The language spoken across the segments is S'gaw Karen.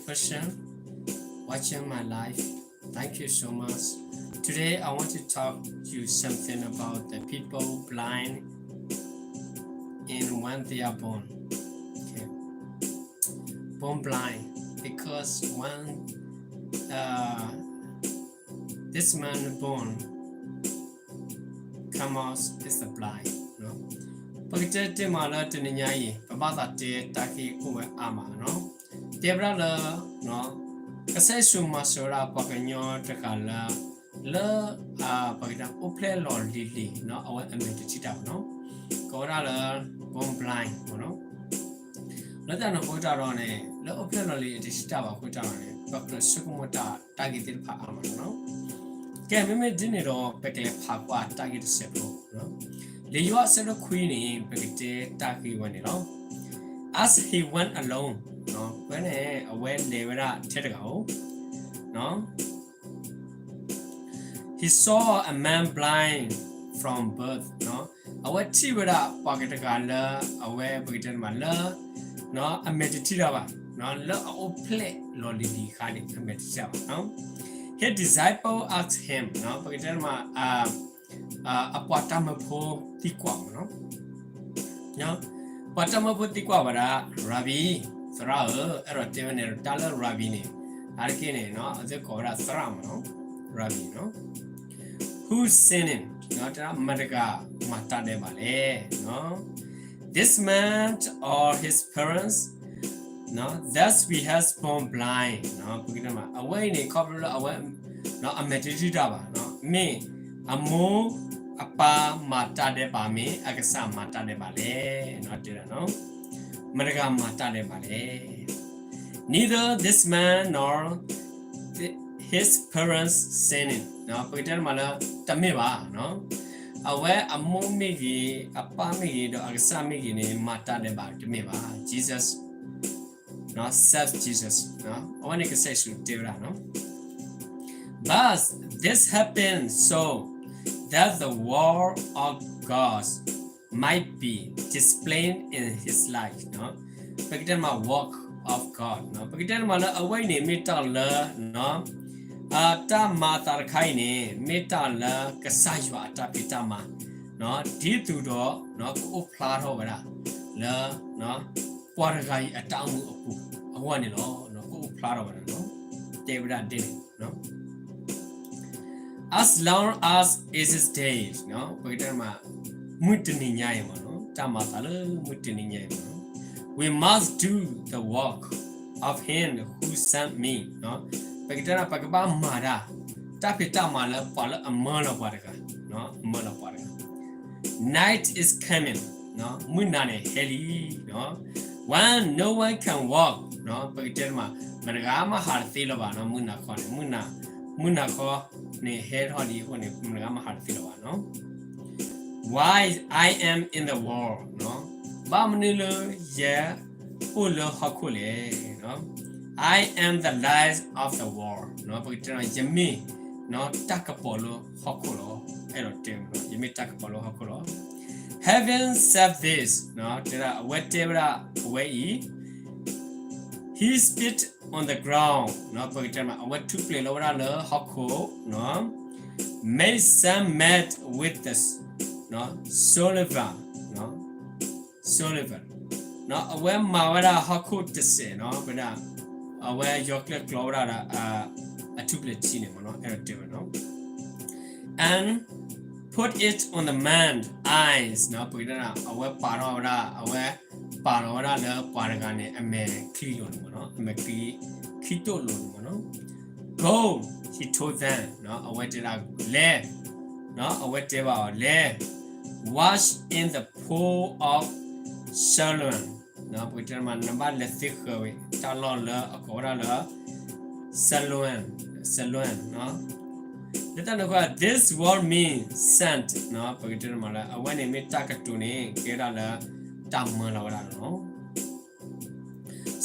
person watching my live. Thank you so much. Today I want to talk you something about the people blind and when they are born. Okay. Born blind because when uh, this man born come out is a blind. ပကတဲတ့ၢ်မးလၢတနံၤညါအံၤ ပဘၣ်သးတဲတၢ်ဂ့ၢ်အိၣ်ဝဲအါမးနီၤ. တဲဝဲဒၣ်လၢ ကစၢ်ယ့ၣ်ၡူးမၤစၢၤဝဲဒၣ်ပှၤကညီတဂၤလၢ လၢ ပကတဲအိၣ်ဖျဲၣ်လီၤလံၤလံၤ အဝဲအမဲာ်တထံၣ်တၢ်ဘၣ်နီၤ. ကိးဝဲဒၣ်လၢ born blind နီၤ. လၢတၢ်န့ၣ်အဃိတၢ်ဒီးန့ၣ် လၢအိၣ်ဖျဲၣ်လီၤလံၤအတထံၣ်တၢ်ဘၣ်အဃိတၢ်ဒီးန့ၣ် ပကြၢးဆိကမိၣ်တၢ်တၢ်ဂ့ၢ်သ့ၣ်တဖၣ်အါမးနီၤ. ကဲ မ့မ့ၢ်ဒ်န့ၣ်ဒီး ပကလဲၤဖးကွၢ်တၢ်ဂ့ၢ်တစဲးဖိ လံာ်ယိၤဟၣ်အဆၢဒိၣ်ခွံန့ၣ် ပကတဲတၢ်ဂ့ၢ်ဝဲန့ၣ်လီၤ. As he went along, ဖဲန့ၣ် အဝဲလဲၤဝဲဒၣ်ထဲတဂၤဧိၤ he saw a man blind from birth. အဝဲထံၣ်ဝဲဒၣ်ပှၤကတဂၤလၢ အဝဲပကတဲမးလၢ အမဲာ်တထံၣ်တၢ်ဘၣ်, လၢအအိၣ်ဖျဲၣ်လီၤလံၤလံၤအခါန့ၣ် အမဲာ်တထံၣ်တၢ်ဘၣ်. His disciple asked him, ပကတဲမး အပှၤတၢ်မၢဖိသံကွၢ်မးနီၤ. ပှၤတၢ်မၢဖိသံကွၢ်ဝဲဒၣ် Rabbi, သရၣ်ဧၢ, အဲၣ်ဒိးတဲဝဲန့ၣ် တၢ်လၢ Rabbi န့ၣ် အါတက့ၢ်န့ၣ် အဝဲသ့ၣ်ကိးဝဲဒၣ်သရၣ်မးနီၤ, Rabbi နီၤ. Who sinned? မတၤတဂၤမၤတၢ်ဒဲးဘးလဲၣ်. This man or his parents, that he has born blind. ပကတဲမး အဝဲအံၤန့ၣ် ခီဖျိလၢအဝဲ အမဲာ်တထံၣ်တၢ်ဘၣ်, မ့ၢ်အမိၢ်အပၢ်မၤတၢ်ဒဲးဘး မ့ၢ်အကစၢ်မၤတၢ်ဒဲးဘးလဲၣ်. တဲဒၣ် မတၤတဂၤမၤတၢ်ဒဲးဘးလဲၣ်. Neither this man nor his parents sinned. ပကတဲမးလၢ တမ့ၢ်ဘၣ်, အဝဲအမိၢ်မ့ၢ်ဂ့ၤ, အပၢ်မ့ၢ်ဂ့ၤ, ဒီးအကစၢ်မ့ၢ်ဂ့ၤန့ၣ် မၤတၢ်ဒဲးဘးတမ့ၢ်ဘၣ်. Jesus, said Jesus, အဝဲန့ၣ်ကစၢ်ယ့ၣ်ၡူးတဲဝဲဒၣ် But this happened so that the work of God might be displayed in his life. ပကတဲမး work of God, ပကတဲမးလၢအဝဲအံၤန့ၣ် မ့ၢ်တၢ်လၢ တၢ်မၤအသးတခါအံၤန့ၣ် မ့ၢ်တၢ်လၢကစၢ်ယွၤအတၢ်ဖံးတၢ်မၤ ဒ်သိးဒီး ကအိၣ်ဖျါထီၣ်ဝဲဒၣ် လၢ ပှၤတဂၤအံၤအတၢ်အိၣ်မူအပူၤအဂီၢ်န့ၣ်လီၤ. ကအိၣ်ဖျါထီၣ်ဝဲဒၣ် တဲဝဲဒၣ်ဒ်န့ၣ် As long as it is day, ပကတဲမး မုၢ်တနံၤညါအံၤမးနီၤ, တၢ်မၤအသးလၢမုၢ်တနံၤညါအံၤမးနီၤ, we must do the work of him who sent me. ပကတဲဒၣ် ပကဘၣ်မၤတၢ် တၢ်ဖံးတၢ်မၤလၢပှၤလၢအမၢလီၤပှၤတဂၤ, အမၢလီၤပှၤတဂၤ Night is coming, မုၢ်နၤန့ၣ်ဟဲလံ when no one can walk, ပကတဲမး မတဂၤမးဟးတသ့လၢၤဘၣ်, မုၢ်နၤခီန့ၣ် မုၢ်နၤခီန့ၣ်ဟဲထီၣ်ဒ်အဃိန့ၣ် မတဂၤမးဟးတသ့လၢၤဘၣ်. While I am in the world, ဘၣ်မနုၤလၢယအိၣ်လၢဟီၣ်ခိၣ်လဲၣ်. I am the light of the world, ပကတဲ ယမ့ၢ် တၢ်ကပီၤလၢဟီၣ်ခိၣ်လီၤ. အဲၣ်ဒိးတဲ ယမ့ၢ်တၢ်ကပီၤလၢဟီၣ်ခိၣ်လီၤ. Having said this, တဲဒၣ် အဝဲတဲဝဲဒၣ်အဝဲအံၤ he spit on the ground, ပကတဲမး အဝဲထူပျဲးလီၤဝဲဒၣ်လၢဟီၣ်ခိၣ် made some mud with the saliva, saliva, အဝဲမၤဝဲဒၣ်ဟီၣ်ခိၣ်တစဲးနီၤ, ပဒၣ် အဝဲယီၤကျဲၣ်ကျီဝဲဒၣ်ဒီး အထူပျဲးထံန့ၣ်မးနီၤ, အဲၣ်ဒိးတဲဝဲနီၤ and put it on the man's eyes, ပကတဲ အဝဲပာ်ထီၣ်ဝဲဒၣ်, အဝဲပာ်လီၤဝဲဒၣ်လၢပှၤတဂၤန့ၣ် အမဲာ်ချံလိၤန့ၣ်မးနီၤ, အမဲာ်ချံ, ချံတိၢ်လိၤန့ၣ်မးနီၤ. Go, he told them, အဝဲတဲဒၣ် လဲၤ, အဝဲတဲဘၣ်အီၤ လဲၤ wash in the pool of Siloam, ပကတဲမး နဘၣ်လဲၤသ့ဃၢၤဝဲ တၢ်လီၢ်လၢအကိးဝဲဒၣ်လၢ Siloam, Siloam, လၢတၢ်န့ၣ်အဃိ this word means sent, ပကတဲမးလၢ အဝဲန့ၣ်မ့ၢ်တၢ်ကတိၤန့ၣ် ကဲဒၣ်လၢ တၢ်မၢလီၤဝဲဒၣ်န့ၣ်လီၤ.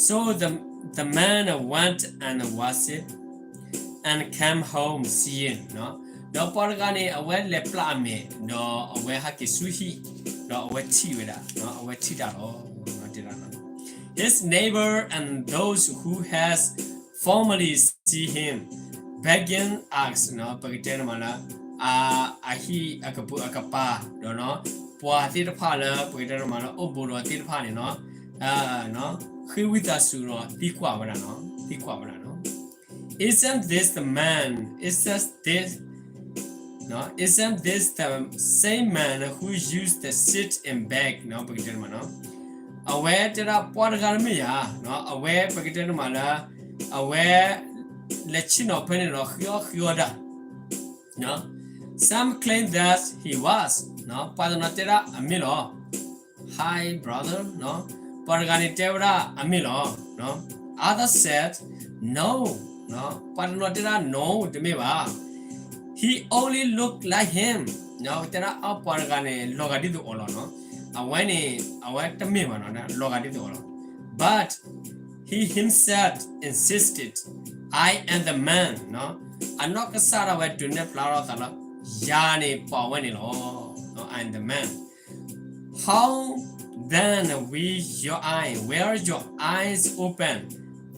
So the, the man went and washed and came home seeing, ဒီးပှၤတဂၤန့ၣ် အဝဲလဲၤပျၢ်အမဲာ် ဒီးအဝဲဟဲက့ၤဆူဟံၣ်, ဒီးအဝဲထံၣ်ဝဲဒၣ်, အဝဲထံၣ်တၢ်လီၤ. His neighbor and those who had formerly see him begging ask ပကတဲန့ၣ်မးလၢ အဟံၣ်အကပိာ်အကပၤဒီး ပှၤသ့ၣ်တဖၣ်လၢပကတဲန့ၣ်မးလၢအိၣ်ဘူးဒီးသ့ၣ်တဖၣ်န့ၣ် ဃ့ဝံသးစူၤဒီးသံကွၢ်ဝဲဒၣ်, သံကွၢ်ဝဲဒၣ် Isn't this the man, isn't this, isn't this the same man who used to sit and beg ပကတဲန့ၣ်မး အဝဲတဲဒၣ်ပှၤတဂၤတမ့ၢ်ဧါ, အဝဲပကတဲန့ၣ်မးလၢ အဝဲ လဲၤဆ့ၣ်နီၤဖဲန့ၣ်ဒီးဃ့အီၣ်ဃ့အီဒၣ် Some claim that he was, ပှၤတနီၤတဲဒၣ်အမ့ၢ်လီၤ. Hi brother, ပှၤတဂၤန့ၣ်တဲဝဲဒၣ်အမ့ၢ်လီၤ. Others said, no, ပှၤတနီၤတဲဒၣ် no တမ့ၢ်ဘၣ်. He only looked like him, တဲဒၣ်အပှၤတဂၤန့ၣ် လီၤဂာ်ဒ်သိးအီၤလီၤ. အဝဲန့ၣ် အဝဲတမ့ၢ်ဘၣ်နီၤ လီၤဂာ်ဒ်သိးအီၤလီၤ. But he himself insisted, I am the man, အနီၢ်ကစၢ်ဒၣ်ဝဲဒုးနဲၣ်ဖျါထီၣ်အသးလၢ ယၤန့ၣ်ပှၤဝဲန့ၣ်လီၤ. I am the man. How then will your eye, were your eyes open?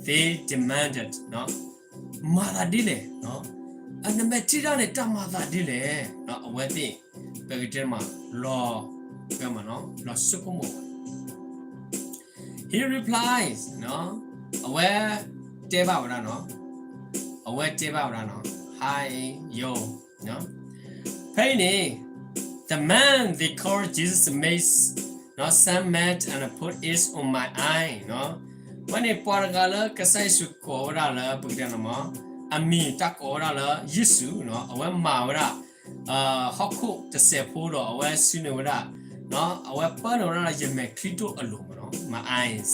They demanded. မၤသးဒ်လဲၣ်, အနမဲာ်ထံၣ်တၢ်န့ၣ်တၢ်မၤသးဒ်လဲၣ်. အဝဲသ့ၣ် ပကတဲမး လီၤ ပမးနီၤ လီၤဆိကမိၣ်ဝဲ He replies, အဝဲတဲဘၣ်ဝဲဒၣ်နီၤ, အဝဲတဲဘၣ်ဝဲဒၣ်နီၤ, Hi, yo, ဖဲအံၤန့ၣ် the man they call Jesus made some mud and put it on my eye. ဖဲန့ၣ်ပှၤတဂၤလၢကစၢ်ယ့ၣ်ၡူးကိးဝဲဒၣ်လၢ ပကတဲန့ၣ်မး အမံၤတၢ်ကိးဝဲဒၣ်လၢယ့ၣ်ၡူး, အဝဲမၤဝဲဒၣ် ဟီၣ်ခိၣ်တစဲးဖိဒီး အဝဲစုန့ၢ်ဝဲဒၣ်, အဝဲပၢနုာ်ဝဲဒၣ်ယမဲာ်ချံဒိၣ်အလိၤမးနီၤ, my eyes.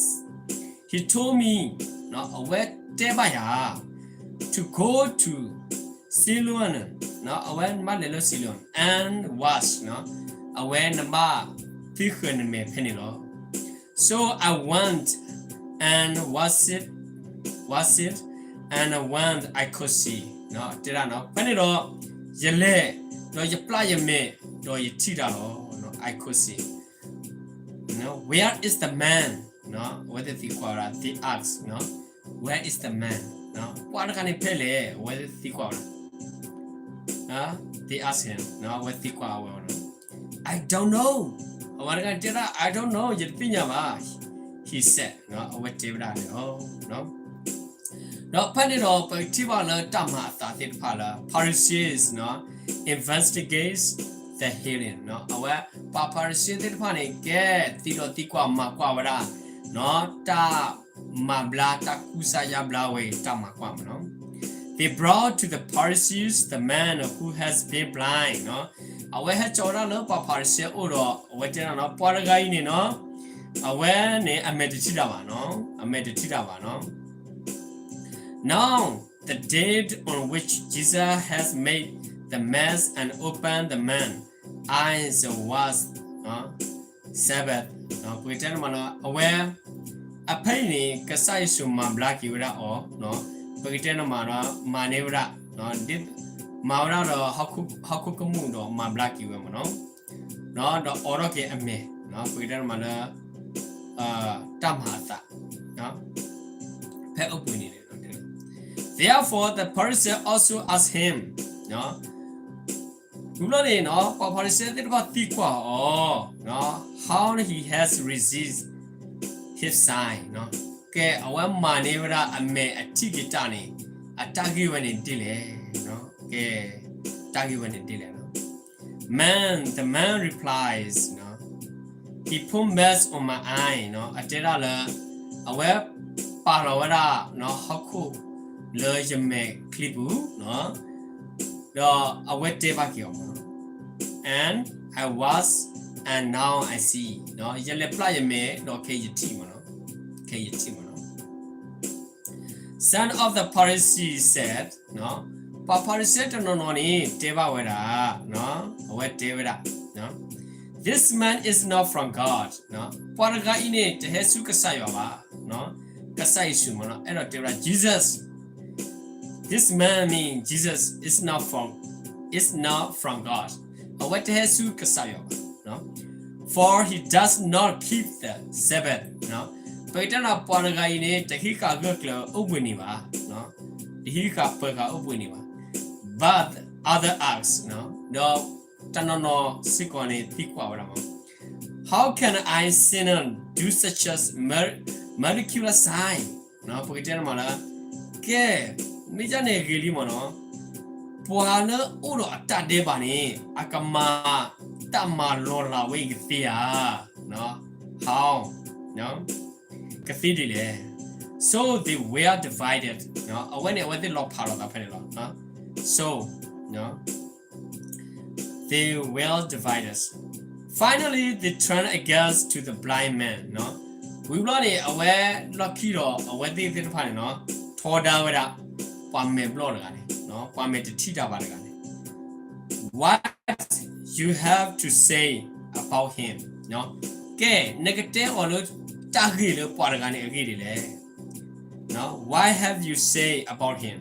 He told me, အဝဲတဲဘၣ်ယၤ to go to Siloam, အဝဲနဘၣ်လဲၤလၢ Siloam and wash, အဝဲနဘၣ်သုဃၢၤနမဲာ်ဖဲန့ၣ်လီၤ. So I went and washed, washed, and when I could see, တဲဒၣ်နီၤ ဖဲန့ၣ်ဒီး ယလဲၤ ဒီးယပျၢ်ယမဲာ် ဒီးယထံၣ်တၢ်လီၤ. I could see. Where is the man? အဝဲသ့ၣ်သံကွၢ်ဝဲဒၣ် they ask, where is the man? ပှၤတဂၤန့ၣ်ဖဲလဲၣ် အဝဲသ့ၣ်သံကွၢ်ဝဲဒၣ် they ask him, အဝဲသံကွၢ်ဝဲဒၣ် I don't know. အဝဲတဂၤန့ၣ်တဲဒၣ် I don't know, ယတသ့ၣ်ညါဘၣ် he said, အဝဲတဲဝဲဒၣ်န့ၣ်လီၤ. ဒီးဖဲန့ၣ်ဒီး ပကထံၣ်ဘၣ်လၢတၢ်မၤအသးသ့ၣ်တဖၣ်လၢ Pharisees investigates the healing, အဝဲ ပှၤဖၤရံၤၡဲသ့ၣ်တဖၣ်န့ၣ် ကဲသံဒီးသံကွၢ်မၤကွၢ်ဝဲဒၣ် တၢ်မၤဘျါတၢ်ကူစါယါဘျါဝဲတၢ်မၤကွၢ်မးနီၤ. They brought to the Pharisees the man who has been blind, အဝဲဟဲစိာ်ဝဲဒၣ်လၢပှၤဖၤရံၤၡဲအအိၣ်ဒီး အဝဲတဲဒၣ်နီၤ ပှၤတဂၤအံၤန့ၣ်နီၤ အဝဲန့ၣ်အမဲာ်တထံၣ်တၢ်ဘၣ်နီၤ, အမဲာ်တထံၣ်တၢ်ဘၣ်နီၤ. Now the day on which Jesus has made the mud and opened the man's eyes was Sabbath, ပကတဲန့ၣ်မးနီၤ အဝဲ အဖဲအံၤန့ၣ် ကစၢ်ယ့ၣ်ၡူးမၤဘျါက့ၤဝဲဒၣ်အီၤ, ပကတဲန့ၣ်မးနီၤ မၤန့ၢ်ဝဲဒၣ် မၤဝဲဒၣ်ဒီး ဟီၣ်ခိၣ်ကမူၣ်ဒီးမၤဘျါက့ၤဝဲမးနီၤ, ဒီးအိးထီၣ်က့ၤအမဲာ် ပကတဲန့ၣ်မးလၢ တၢ်မၤအသး ဖဲအိၣ်ဘှံးနံၤန့ၣ် Therefore the Pharisees also asked him, ဝံၤဘျီန့ၣ်နီၤ ပှၤဖၤရံၤၡဲသ့ၣ်တဖၣ်သံကွၢ်အီၤ how he has received his sight, ကဲ အဝဲမၤန့ၢ်ဝဲဒၣ်အမဲာ်အထံၣ်က့ၤတၢ်န့ၣ် အတၢ်ဂ့ၢ်ဝဲန့ၣ်ဒ်လဲၣ်, ကဲ တၢ်ဂ့ၢ်ဝဲန့ၣ်ဒ်လဲၣ် Man, the man replies, he put mud on my eye, အတဲဒၣ်လၢ အဝဲပာ်လီၤဝဲဒၣ် ဟီၣ်ခိၣ်လၢယမဲာ်ချံပူၤ ဒီးအဝဲတဲဘၣ်က့ၤအီၤမး And I wash, and now I see, ယလဲၤပျၢ်ယမဲာ် ဒီးခဲအံၤယထံၣ်မးနီၤ, ခဲအံၤယထံၣ်မးနီၤ Some of the Pharisees said, ပှၤဖၤရံၤၡဲတနီၤနီၤန့ၣ် တဲဘၣ်ဝဲဒၣ် အဝဲတဲဝဲဒၣ် This man is not from God, ပှၤတဂၤအံၤန့ၣ် တဟဲဆူကစၢ်ယွၤဘၣ်, ကစၢ်ယ့ၣ်ၡူးမးနီၤ အဲၣ်ဒိးတဲဝဲဒၣ် Jesus, this man mean Jesus is not from, is not from God, အဝဲတဟဲဆူကစၢ်ယွၤဘၣ် For he does not keep the Sabbath, ပကတဲန့ၣ် ပှၤတဂၤအံၤန့ၣ် တဟံးဃာ်ဂၢၢ်ကျၢၤအိၣ်ဘှံးနံၤဘၣ်, တဟံးဃာ်ပၢၤဃာ်အိၣ်ဘှံးနံၤဘၣ်. But others ask, ဒီးတနီၤနီၤစ့ၢ်ကီးန့ၣ် သံကွၢ်ဝဲဒၣ်မး, How can a sinner do such a miraculous sign? ပကတဲန့ၣ်မးလၢ ကဲ, မ့ၢ်ဒ်န့ၣ်ဂ့ၤလံမးနီၤ, ပှၤလၢအိၣ်ဒီးအတၢ်ဒဲးဘးန့ၣ် အကမၤတၢ်မၤလီၤလးဝဲအံၤကသ့ဧါ. How? ကသ့ဒ်လဲၣ်. So they were divided. အဝဲန့ၣ် အဝဲသ့ၣ်လီၤဖးလိာ်သးဖဲန့ၣ်လီၤ. So they were divided. Finally they turned again to the blind man. ဝံၤဘျီန့ၣ် အဝဲလီၢ်ခံဒီး အဝဲသ့ၣ်သ့ၣ်တဖၣ်န့ၣ်နီၤ ထီဒါဝဲဒၣ် ပှၤမဲာ်ဘျီၣ်တဂၤန့ၣ်, ပှၤမဲာ်တထံၣ်တၢ်ဘၣ်တဂၤန့ၣ်, What you have to say about him? ကဲ, နကတဲအီၤလၢတၢ်ဂ့ၢ်လၢပှၤတဂၤန့ၣ်အဂ့ၢ်ဒ်လဲၣ်. What have you say about him?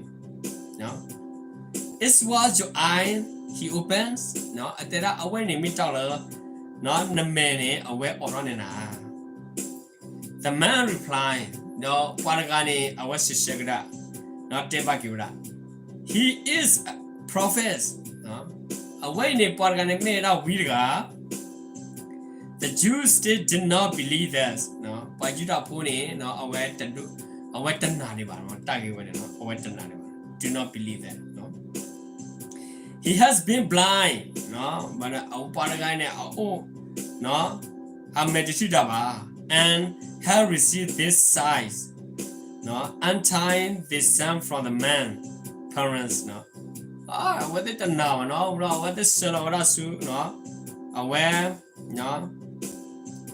Is what your eye he opens? အတဲဒၣ်အဝဲန့ၣ်မ့ၢ်တၢ်လၢ နမဲာ်န့ၣ် အဝဲအိးထီၣ်န့ၢ်နၤ. The man replied, ဒီးပှၤတဂၤန့ၣ် အဝဲစံးဆၢကဒါ, တဲဘၣ်က့ၤဝဲဒၣ်, He is a prophet. အဝဲအံၤန့ၣ် ပှၤတဂၤန့ၣ်မ့ၢ်ဝဲဒၣ်ဝံတဂၤ. The Jews still did not believe this. ပှၤယူဒၤဖိန့ၣ် အဝဲတနာ်ဒံးဘၣ်, တၢ်ဂ့ၢ်ဝဲန့ၣ် အဝဲတနာ်ဒံးဘၣ်, do not believe that. He has been blind. ပှၤတဂၤန့ၣ် အအိၣ် အမဲာ်တထံၣ်တၢ်ဘၣ်, and have received this sight, until they sent for the man parents. အဝဲသ့ၣ်တနာ်ဘၣ်နီၤ, အဝဲသ့ၣ်ဆှၢလီၤဝဲဒၣ်ဆူ အဝဲ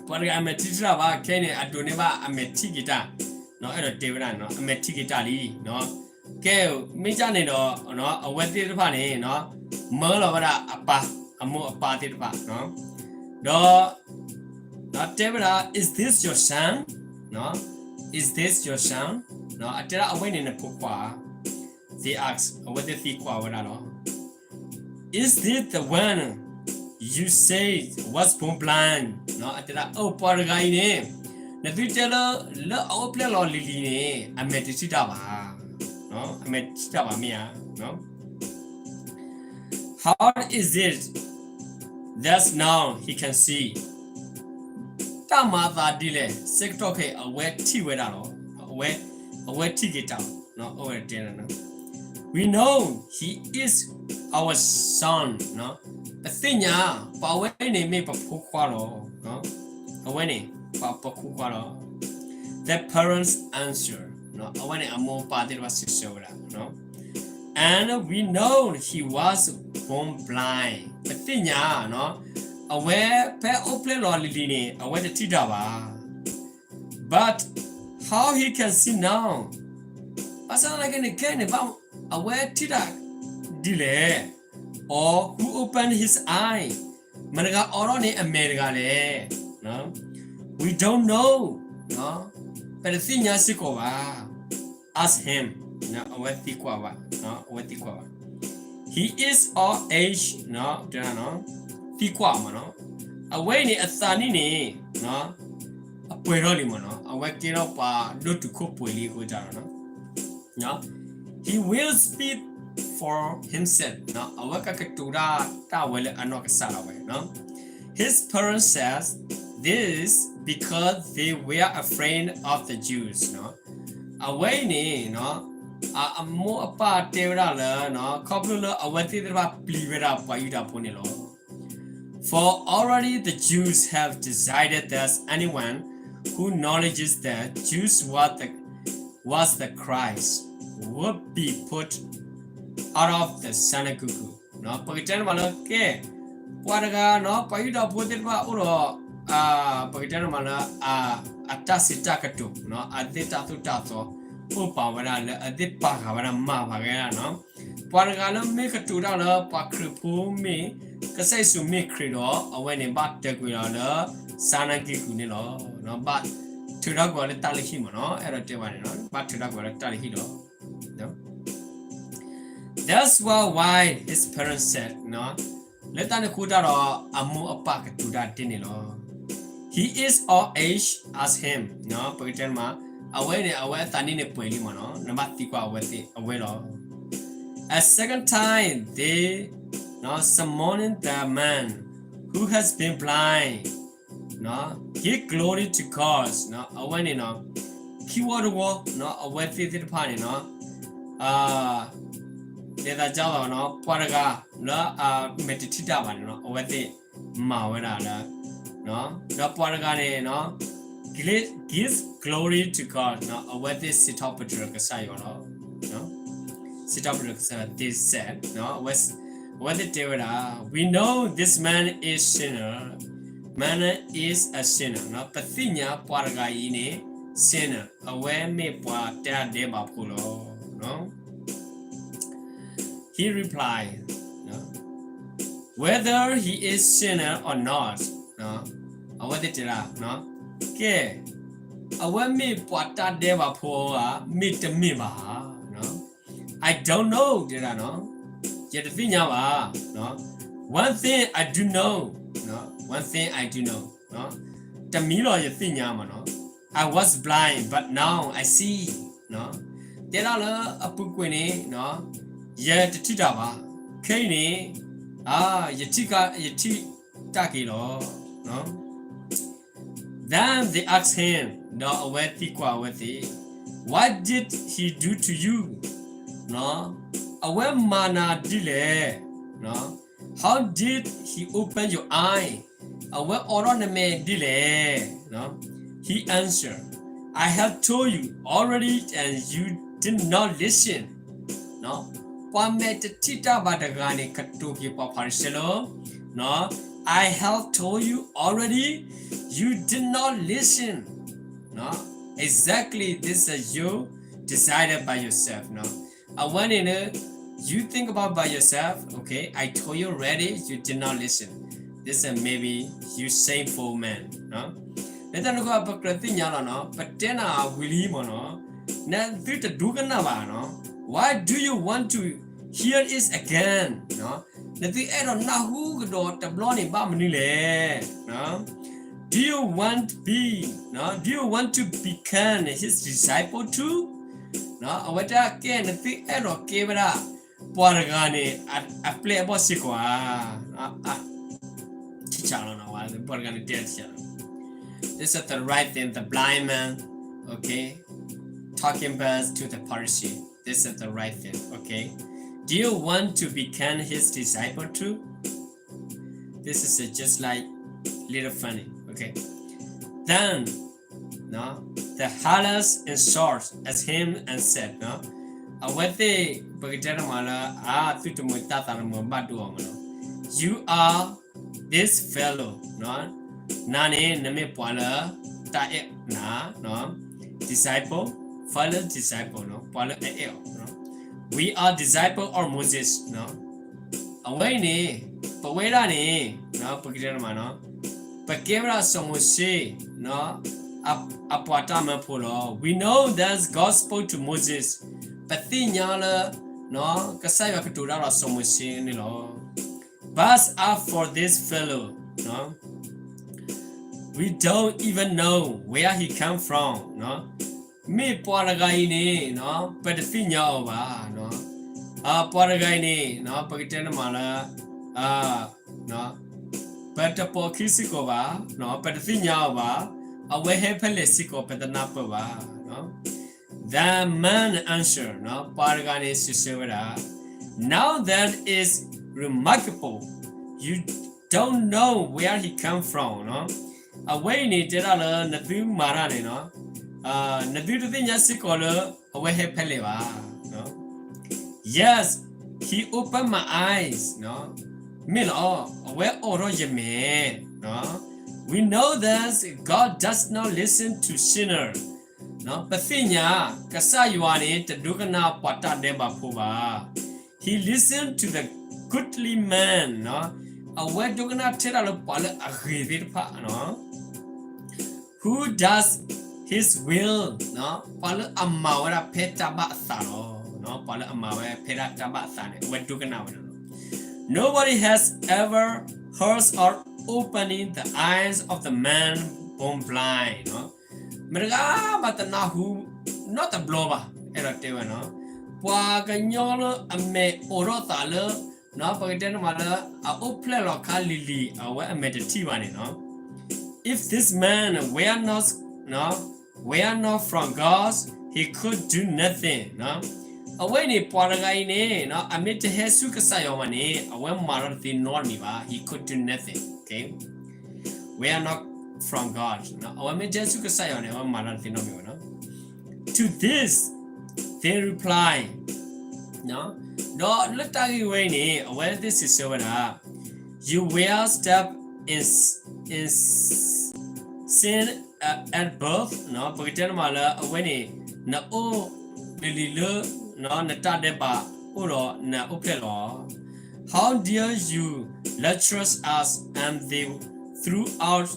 ပှၤတဂၤအမဲာ်တထံၣ်တၢ်ဘၣ်, ခဲအံၤန့ၣ် အဒိးန့ၢ်ဘၣ်အမဲာ်ထံၣ်က့ၤတၢ်, အဲၣ်ဒိးတဲဝဲဒၣ် အမဲာ်ထံၣ်က့ၤတၢ်လံ. ကဲ, မ့ၢ်ဒ်န့ၣ်ဒီး အဝဲသ့ၣ်တဖၣ်န့ၣ် မၢလီၤဝဲဒၣ်အပၢ်, အမိၢ်အပၢ်သ့ၣ်တဖၣ်, ဒီး တဲဝဲဒၣ် Is this your son? Is this your son? အတဲဒၣ်အဝဲန့ၣ်နဖိခွါဧါ. They ask, အဝဲသ့ၣ်သံကွၢ်ဝဲဒၣ်လီၤ. Is this the one you say was born blind? အတဲဒၣ် အိၣ် ပှၤတဂၤအံၤန့ၣ် နသုတဲလၢ လၢအအိၣ်ဖျဲၣ်လီၤလံၤလံၤန့ၣ် အမဲာ်တထံၣ်တၢ်ဘၣ်, အမဲာ်တထံၣ်တၢ်ဘၣ်မ့ၢ်ဧါ. How is it that now he can see? တၢ်မၤအသးဒ်လဲၣ် ဆၢကတီၢ်ခဲအံၤ အဝဲထံၣ်ဝဲဒၣ်လီၤ. အဝဲထံၣ်က့ၤတၢ်လီၤ. အဝဲတဲ We know he is our son. ပသ့ၣ်ညါ ပှၤဝဲန့ၣ်မ့ၢ်ပဖိခွါလီၤ. အဝဲန့ၣ် ပှၤပဖိခွါလီၤ. The parents answer. အဝဲန့ၣ်အမိၢ်အပၢ်သ့ၣ်တဖၣ်စံးဆၢဝဲဒၣ် And we know he was born blind. ပသ့ၣ်ညါ အဝဲဖဲအိၣ်ဖျဲၣ်လီၤလံၤလံၤန့ၣ် အဝဲတထံၣ်တၢ်ဘၣ်. But how he can see now? ဘၣ်ဆၣ်သနာ်က့န့ၣ် ခဲအံၤန့ၣ် အဝဲထံၣ်တၢ်ဒ်လဲၣ်. Or who opened his eye? မတၤတဂၤအိးထီၣ်န့ၢ်အမဲာ်တဂၤလဲၣ်. We don't know. ပတသ့ၣ်ညါစ့ၢ်ကီးဘၣ်. Ask him. အဝဲသံကွၢ်ဘၣ်, အဝဲသံကွၢ်ဘၣ်. He is our age. သံကွၢ်မးနီၤ, အဝဲအံၤန့ၣ် အသးနံၣ်န့ၣ် အပှဲၤထီၣ်လံမးနီၤ, အဝဲကဲထီၣ်ပှၤဒိၣ်တုာ်ခိၣ်ပှဲၤလံအဃိတၢ်ဒီး He will speak for himself. အဝဲကကတိၤတၢ် တၢ်ဝဲလၢအနီၢ်ကစၢ်ဒၣ်ဝဲ. His parents said this because they were afraid of the Jews. အဝဲအံၤန့ၣ် အမိၢ်အပၢ်တဲဝဲဒၣ်လၢ ခီဖျိလၢအဝဲသ့ၣ်တဖၣ်ပျံၤဝဲဒၣ်ပှၤယူဒၤဖိန့ၣ်လီၤ. For already the Jews have decided that anyone who acknowledges that Jesus was the, was the Christ would be put out of the synagogue. ပကတဲန့ၣ်မးလၢ ကဲ ပှၤတဂၤနီၤ ပှၤယူဒၤဖိသ့ၣ်တဖၣ်အိၣ်ဒီး ပကတဲန့ၣ်မးလၢ အတၢ်စံးတၢ်ကတိၤ အသ့ၣ်တၢ်သိၣ်တၢ်သီ အိၣ်ပာ်ဝဲဒၣ်လၢအသ့ၣ်ပာ်ဃာ်ဝဲဒၣ်မၤဘၣ်ဝဲဒၣ်နီၤ. ပှၤတဂၤလၢမ့ၢ်ကတိၤတၢ်လၢပှၤခရံာ်ဖိမ့ၢ် ကစၢ်ယ့ၣ်ၡူးမ့ၢ်ခရံာ်ဒီး အဝဲန့ၣ်ဘၣ်တၢၢ်ကွံာ်အီၤလၢ စါနါကံၣ်ကူၤန့ၣ်လီၤ. ဘၣ်ထုးထီၣ်ကွံာ်အီၤလၢတၢ်လုၢ်ဟံၣ်မးနီၤ, အဲၣ်ဒိးတဲဘၣ်န့ၣ် ဘၣ်ထုးထီၣ်ကွံာ်အီၤလၢတၢ်လုၢ်ဟံၣ်လီၤ. That's why, why his parents said, လၢတၢ်န့ၣ်အဃိတၢ်ဒီး အမိၢ်အပၢ်ကတိၤတၢ်ဒ်န့ၣ်လီၤ. He is all age as him ပကတဲမး, အဝဲန့ၣ် အဝဲအသးနံၣ်န့ၣ်ပှဲၤလံမ့ၢ်နီၤ, နဘၣ်သံကွၢ်အဝဲသ့ၣ်အဝဲလီၤ. A second time they, summoning the man who has been blind, give glory to God အဝဲန့ၣ်နီၤ, ခံဝီတဝီ အဝဲသ့ၣ်သ့ၣ်တဖၣ်န့ၣ်နီၤ, ဒ်သိးကၢ်လီၤနီၤ, ပှၤတဂၤလၢအမဲာ်တထံၣ်တၢ်ဘၣ်န့ၣ်နီၤ, အဝဲသ့ၣ်မၤဝဲဒၣ်လၢ ဒီးပှၤတဂၤန့ၣ်နီၤ, give glory to God အဝဲသ့ၣ်စံးထီၣ်ပတြၢၤကစၢ်ယွၤလီၤ. စံးထီၣ်ပတြၢၤကစၢ်ယွၤ they said အဝဲသ့ၣ်တဲဝဲဒၣ်, We know this man is sinner, man is a sinner ပသ့ၣ်ညါပှၤတဂၤအံၤန့ၣ် sinner အဝဲမ့ၢ်ပှၤတၢ်ဒဲးဘးဖိလီၤ. He replied, whether he is sinner or not အဝဲသ့ၣ်တဲဒၣ်, ကဲ, အဝဲမ့ၢ်ပှၤတၢ်ဒဲးဘးဖိဧါ မ့ၢ်တမ့ၢ်ဘၣ်ဧါ I don't know တဲဒၣ်နီၤ, ယတသ့ၣ်ညါဘၣ်. One thing I do know, one thing I do know တမံၤလီၤယသ့ၣ်ညါမ့ၢ်နီၤ, I was blind but now I see တဲဒၣ်လၢအပူၤကွံာ်န့ၣ် ယတထံၣ်တၢ်ဘၣ်, ခဲအံၤန့ၣ် ယထံၣ်, ယထံၣ်တၢ်က့ၤလီၤ. Then they asked him ဒီးအဝဲသံကွၢ်အဝဲသ့ၣ်, What did he do to you? အဝဲမၤနၤဒ်လဲၣ်, How did he open your eye? အဝဲအိးထီၣ်နမဲာ်ဒ်လဲၣ်. He answered, I have told you already and you did not listen. ပှၤမဲာ်တထံၣ်တၢ်ဘၣ်တဂၤန့ၣ် ကတိၤက့ၤပှၤဖၤရံၤၡဲလီၤ. I have told you already, you did not listen. Exactly, this is you decided by yourself. အဝဲန့ၣ် you think about by yourself, okay, I told you already, you did not listen. This is maybe you shameful man. လၢတၢ်န့ၣ်အဃိ ပကြၢးသ့ၣ်ညါလီၤနီၤ, ပတဲနၤဝံၤလံမ့ၢ်နီၤ, နသုတဒိကနၣ်ဘၣ်နီၤ. Why do you want to hear it again? နသုအဲၣ်ဒိးနၢ်ဟူကဒီးတဘျီန့ၣ်ဘၣ်မနုၤလဲၣ်. Do you want be, do you want to become his disciple too? အဝဲတဲကဲ နသုအဲၣ်ဒိးကဲဝဲဒၣ် ပှၤတဂၤန့ၣ် အပျဲၢ်အဘီၣ်စ့ၢ်ကီးဧါ. ထံၣ်ဆးလီၤနီၤ, ပှၤတဂၤန့ၣ်တဲထံၣ်ဆးလီၤ. This is the right thing, the blind man, okay, talking back to the Pharisee. This is the right thing, okay. Do you want to become his disciple too? This is just like little funny, okay. Then the harlot answered him and said, အဝဲသ့ၣ် ပကတဲတမးလၢ အသုတမုာ်တၢ်သးတမုာ်ဘၣ်ဒိအီၤမ့ၢ်နီၤ, You are this fellow, နၤန့ၣ် နမ့ၢ်ပှၤလၢတၢ်အဲၣ်နၤ, disciple, fellow disciple, ပှၤလၢအအဲၣ်အီၤ, We are disciple of Moses. အဝဲအံၤန့ၣ် ပဝဲဒၣ်န့ၣ် ပကတဲတမးနီၤ, ပကဲဝဲဒၣ်စီၤမိၤၡ့ အပှၤတၢ်မၢဖိလီၤ. We know that God spoke to Moses. ပသ့ၣ်ညါလၢ ကစၢ်ယွၤကတိၤတၢ်ဒီးစီၤမိၤၡ့န့ၣ်လီၤ. But as for this fellow, we don't even know where he come from. မ့ၢ်ပှၤတဂၤအံၤန့ၣ် ပတသ့ၣ်ညါအီၤဘၣ်. ပှၤတဂၤအံၤန့ၣ် ပကတဲနမးလၢ ပတပိာ်ခံစ့ၢ်ကီးဘၣ်, ပတသ့ၣ်ညါအီၤဘၣ်, အဝဲဟဲဖဲလဲၣ်စ့ၢ်ကီး ပတနၢ်ပၢၢ်ဘၣ်. The man answered, ပှၤတဂၤန့ၣ်စံးဆၢဝဲဒၣ်, Now that is remarkable, you don't know where he come from. အဝဲအံၤန့ၣ်တဲဒၣ်လၢနသုမၤတၢ်န့ၣ် နသုတသ့ၣ်ညါစ့ၢ်ကီးလၢ အဝဲဟဲဖဲလဲၣ်ဘၣ်. Yes, he opened my eyes. မ့ၢ်လီၤ, အဝဲအိးထီၣ်ယမဲာ်. We know that God does not listen to sinner. ပသ့ၣ်ညါ ကစၢ်ယွၤန့ၣ် တဒိကနၣ်ပှၤတၢ်ဒဲးဘးဖိဘၣ်. He listen to the godly man. အဝဲဒိကနၣ်ထဲဒၣ်လၢပှၤလၢအဂ့ၤသ့ၣ်တဖၣ် Who does his will, ပှၤလၢအမၤဝဲဒၣ်ဖဲတၢ်ဘၣ်အသးလီၤ. ပှၤလၢအမၤဝဲဖဲဒၣ်တၢ်ဘၣ်အသးန့ၣ် အဝဲဒိကနၣ်ဝဲဒၣ်လီၤ. Nobody has ever heard of opening the eyes of the man born blind မတၤတဂၤဘၣ်တနၢ်ဟူနီတဘျီဘၣ်, အဲၣ်ဒိးတဲဝဲနီၤ, ပှၤကညီလၢအမဲာ်အိးထီၣ်သးလၢ ပကတဲန့ၣ်မးလၢ အအိၣ်ဖျဲၣ်လီၤခါလံၤလံၤ အဝဲအမဲာ်တထံၣ်ဘၣ်န့ၣ်နီၤ, if this man were not, were not from God, he could do nothing. အဝဲန့ၣ် ပှၤတဂၤအံၤန့ၣ် အမ့ၢ်တဟဲဆူကစၢ်ယွၤဘၣ်န့ၣ် အဝဲမၤတၢ်တသ့နီတမံၤဘၣ်, he could do nothing. Okay? We are not from God. အဝဲမ့ၢ်တဟဲဆူကစၢ်ယွၤန့ၣ် အဝဲမၤတၢ်တသ့နီတမံၤဘၣ်နီၤ. To this they reply, ဒီးလၢတၢ်ဂ့ၢ်ဝဲအံၤန့ၣ် အဝဲသ့ၣ်စံးဆၢဝဲဒၣ်, you were steeped in, in sin at birth. ပကတဲန့ၣ်မးလၢအဝဲန့ၣ် နအိၣ်လံၤလံၤလၢ နတၢ်ဒဲးဘးအိၣ်ဒီးနအိၣ်ဖျဲၣ်လီၤ. How dare you lecture us? And they threw out,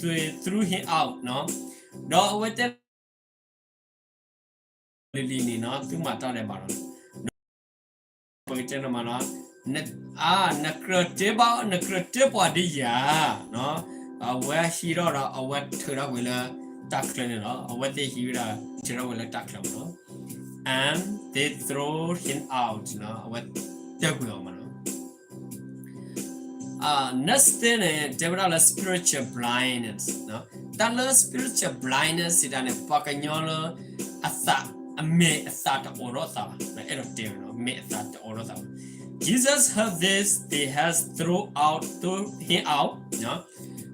they threw him out. ဒီးအဝဲတဲ လံၤလံၤန့ၣ်နီၤ သုမၤတၢ်ဒဲးဘးလီၤ. ပကတဲန့ၣ်မးနီၤ, အါ နကြၢးတဲဘၣ် နကြၢးတဲပှၤဒ်ယၤ, အဝဲဟံးထီၣ်ဒီး အဝဲထုးထီၣ်ကွံာ်လၢတၢ်ချၢန့ၣ်လီၤ. အဝဲသ့ၣ်ဟံးဝဲဒၣ် ထုးထီၣ်ကွံာ်လၢတၢ်ချၢမးနီၤ. And they throw him out, အဝဲတၢၢ်ကွံာ်အီၤမးနီၤ. Next thing န့ၣ် တဲဝဲဒၣ်လၢ spiritual blindness. တၢ်လၢ spiritual blindness စံးတၢ်န့ၣ် ပှၤကညီလၢ အသး အမဲာ်အသးတအိးထီၣ်သးဘၣ်, အဲၣ်ဒိးတဲဝဲနီၤ, မဲာ်အသးတအိးထီၣ်သးဘၣ်. Jesus heard this, they had thrown out, thrown him out.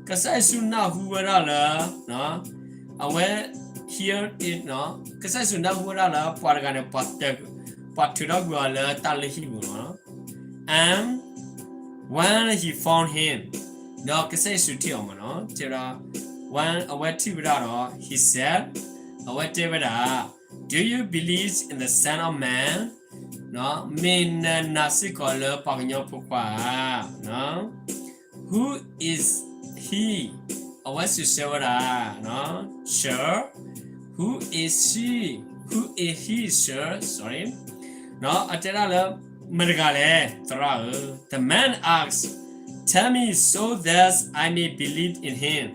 ကစၢ်ယ့ၣ်ၡူးနၢ်ဟူဝဲဒၣ်လၢ အဝဲ hear it, ကစၢ်ယ့ၣ်ၡူးနၢ်ဟူဝဲဒၣ်လၢ ပှၤတဂၤန့ၣ် ပှၤထုးထီၣ်ကွံာ်အီၤလၢတၢ်လုၢ်ဟံၣ်ပူၤလီၤ. And when he found him, ဒီးကစၢ်ယ့ၣ်ၡူးထံၣ်အီၤမးနီၤ, တဲဝဲဒၣ် when အဝဲထံၣ်ဝဲဒၣ်ဒီး he said, အဝဲတဲဝဲဒၣ်, Do you believe in the Son of Man? မ့ၢ်နနာ်စ့ၢ်ကီးလၢပှၤကညီဖိခွါဧါ. Who is he? အဝဲစံးဆၢဝဲဒၣ်, Sir, who is he? Who is he, sir? Sorry. အတဲဒၣ်လၢ မတၤတဂၤလဲၣ် သရၣ်ဧၢ. The man asked, Tell me so that I may believe in him.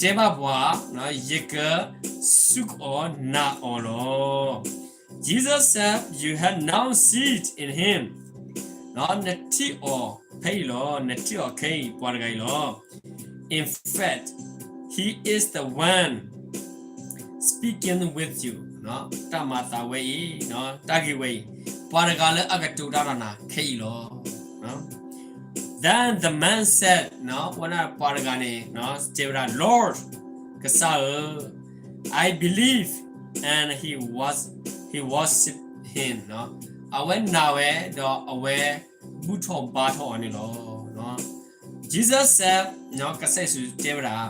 တဲဘၣ်ပှၤ, ယကစူၢ်က့ၤနာ်အီၤလီၤ. Jesus said, You have now seen in him. နထံၣ်အီၤဖဲအံၤလီၤ, နထံၣ်အီၤခဲအံၤ ပှၤတဂၤအံၤလီၤ. In fact, he is the one speaking with you. တၢ်မၤသးဝဲအံၤ, တၢ်ဂ့ၢ်ဝဲအံၤ, ပှၤတဂၤလၢအကတိၤတၢ်ဒီးနၤခဲအံၤလီၤ. Then the man said, ဝဲဒၣ်ပှၤတဂၤန့ၣ် တဲဝဲဒၣ်, Lord, ကစၢ်ဧၢ, I believe, and he was, he worshiped him. အဝဲနာ်ဝဲ ဒီးအဝဲဘူၣ်ထီၣ်ဘါထီၣ်အီၤန့ၣ်လီၤ. Jesus said, ကစၢ်ယ့ၣ်ၡူးတဲဝဲဒၣ်,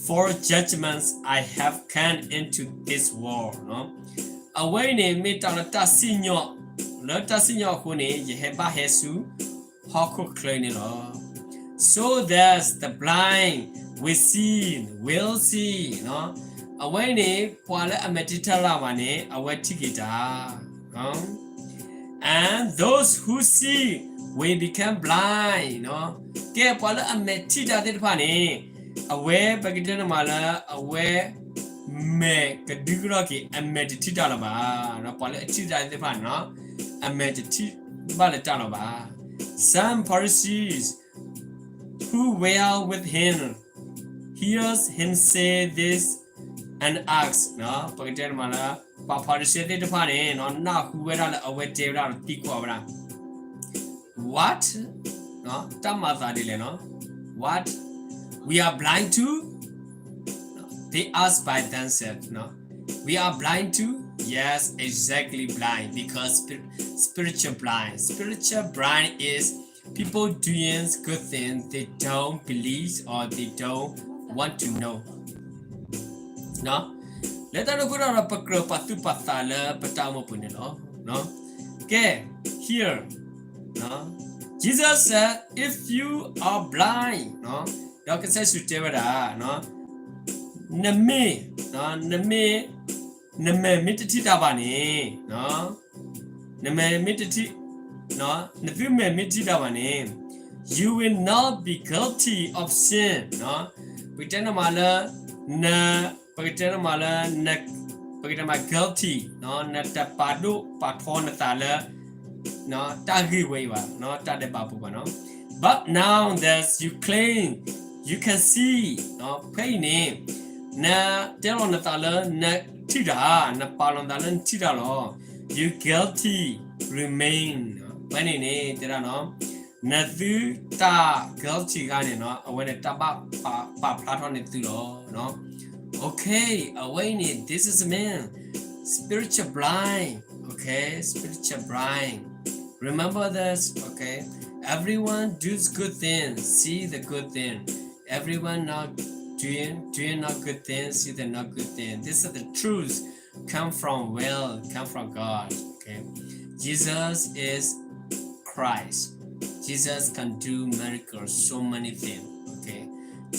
For judgment I have come into this world. အဝဲအံၤန့ၣ် မ့ၢ်တၢ်လၢတၢ်စံၣ်ညီၣ်, လၢတၢ်စံၣ်ညီၣ်အဃိန့ၣ် ယဟဲဘၣ်ဟဲဆူ ဟီၣ်ခိၣ်ချၢအံၤန့ၣ်လီၤ. So that the blind will see, will see. အဝဲအံၤန့ၣ် ပှၤလၢအမဲာ်တထံၣ်တၢ်ဘၣ်န့ၣ် အဝဲထံၣ်က့ၤတၢ် And those who see will become blind. ကဲ ပှၤလၢအမဲာ်ထံၣ်တၢ်သ့ၣ်တဖၣ်န့ၣ် အဝဲပကတဲန့ၣ်မးလၢ အဝဲ မဲာ်ကဒုကထီၣ်က့ၤ အမဲာ်တထံၣ်တၢ်လၢၤဘၣ်. ပှၤလၢအထံၣ်တၢ်သ့ၣ်တဖၣ်န့ၣ် အမဲာ်တထံၣ်ဘၣ်လၢၤတၢ်လၢၤဘၣ်. Some Pharisees who were with him heard him say this and asked, ပကတဲန့ၣ်မးလၢ ပှၤဖၤရံၤၡဲသ့ၣ်တဖၣ်န့ၣ် နၢ်ဟူဝဲဒၣ်လၢအဝဲတဲဝဲဒၣ်ဒီးသံကွၢ်ဝဲဒၣ် What? တၢ်မၤသးဒ်လဲၣ်နီၤ. What? We are blind too? They asked by themselves. We are blind too? Yes, exactly blind because spir- spiritual blind. Spiritual blind is people doing good things they don't believe or they don't want to know. လၢတၢ်န့ၣ်အဃိဒီး ပကြၢးပာ်သူၣ်ပာ်သးလၢပတၢ်အိၣ်မူပူၤန့ၣ်လီၤ. ကဲ here Jesus said, if you are blind, ဒီးကစၢ်ယ့ၣ်ၡူးတဲဝဲဒၣ် နမ့ၢ် နမ့ၢ် နမဲာ်မ့ၢ်တထံၣ်တၢ်ဘၣ်န့ၣ် နမဲာ်မ့ၢ်တထံၣ် နသုမဲာ်မ့ၢ်တထံၣ်တၢ်ဘၣ်န့ၣ် you will not be guilty of sin. ပကတဲန့ၣ်မးလၢ န ပကတဲန့ၣ်မးလၢ န ပကတဲမး guilty နတပာ်ဒိၣ်ပာ်ထီနသးလၢ တၢ်ဂ့ၢ်ဝဲအံၤဘၣ်, တၢ်ဒဲးဘးပူၤဘၣ်နီၤ. But now that you claim, you can see, ဖဲအံၤန့ၣ် နတဲလီၤနသးလၢ နထံၣ်တၢ်, နပာ်လီၤနသးလၢနထံၣ်တၢ်လီၤ. Your guilty remain. ဖဲန့ၣ်န့ၣ် တဲဒၣ်နီၤ နသုတၢ် guilty တခါန့ၣ်နီၤ အဝဲန့ၣ်တၢ်ဘၣ်ပာ်ဖျါထီၣ်န့ၢ်သုလီၤ. Okay, အဝဲအံၤန့ၣ် this is a man, spiritual blind. Okay, spiritual blind. Remember this, okay? Everyone does good thing, see the good thing. Everyone not doing, doing not good thing, see the not good thing. This is the truth. Come from where? Come from God. Okay. Jesus is Christ. Jesus can do miracles, so many things. Okay.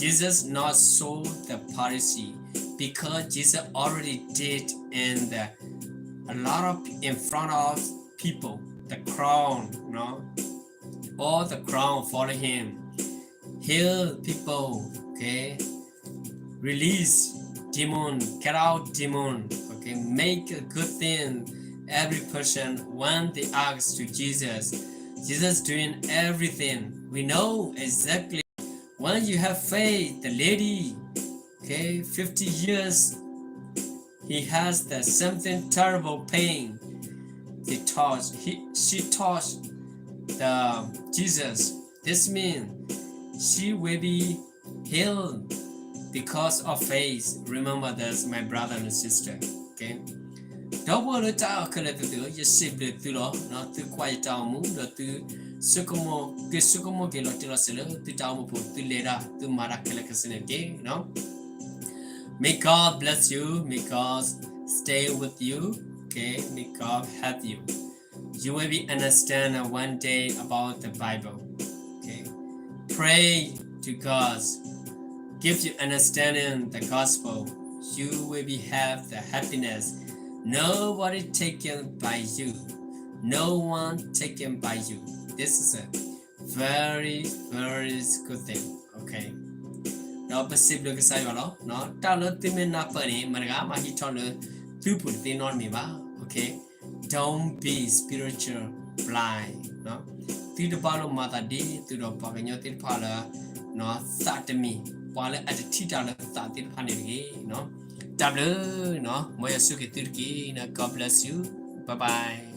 Jesus not show the Pharisee because Jesus already did in the a lot of in front of people, the crowd, you know, all the crowd follow him, heal people, okay, release demon, get out demon, okay, make a good thing. Every person when they ask to Jesus, Jesus doing everything. We know exactly when you have faith, the lady, okay, fifty years, he has the something terrible pain. They touch, he, she touched the Jesus. This means she will be healed because of faith. Remember this, my brother and sister. Okay. ဒီပုၢ်ဝဲၢ်လၢတၢ်အဲၣ်ခဲလၢာ်သ့ၣ်ဧၢ, ယစံးဘျုးသုလီၤ. သုကွၢ်ယတၢ်အိၣ်မူ ဒီးသု ဆိကမိၣ်က့ၤ ဆိကမိၣ်က့ၤလီၤတံၢ်လီၤဆဲးလၢသုတၢ်အိၣ်မူပူၤ သုလဲၤတၢ် သုမၤတၢ်ခဲလၢာ်ခဲဆ့န့ၣ်တက့ၢ်. May God bless you. May God stay with you. Okay, may God help you. You will be understand one day about the Bible. Okay. Pray to God. Give you understanding the gospel. You will be have the happiness. Nobody taken by you. No one taken by you. This is a very, very good thing. Okay. ဒီးပစံးဘျုးကစၢ်ယွၤလီၤ. တၢ်လၢသုမ့ၢ်နၢ်ပၢၢ်န့ၣ် မတၤတဂၤမၤဟံးထီၣ်လၢသုပူၤတသ့နီတမံၤဘၣ်. Okay. Don't be spiritual blind. သုတဘၣ်လိာ်မၤသးဒ်သိးဒီးပှၤကညီသ့ၣ်တဖၣ်လၢ သးတမံၤ, ပှၤလၢအတထံၣ်တၢ်လၢသးသ့ၣ်တဖၣ်န့ၣ်တဂ့ၤ. တၢ်ဘျုး, မ်ယွၤဆိၣ်ဂ့ၤသုတက့ၢ်. God bless you. Bye bye.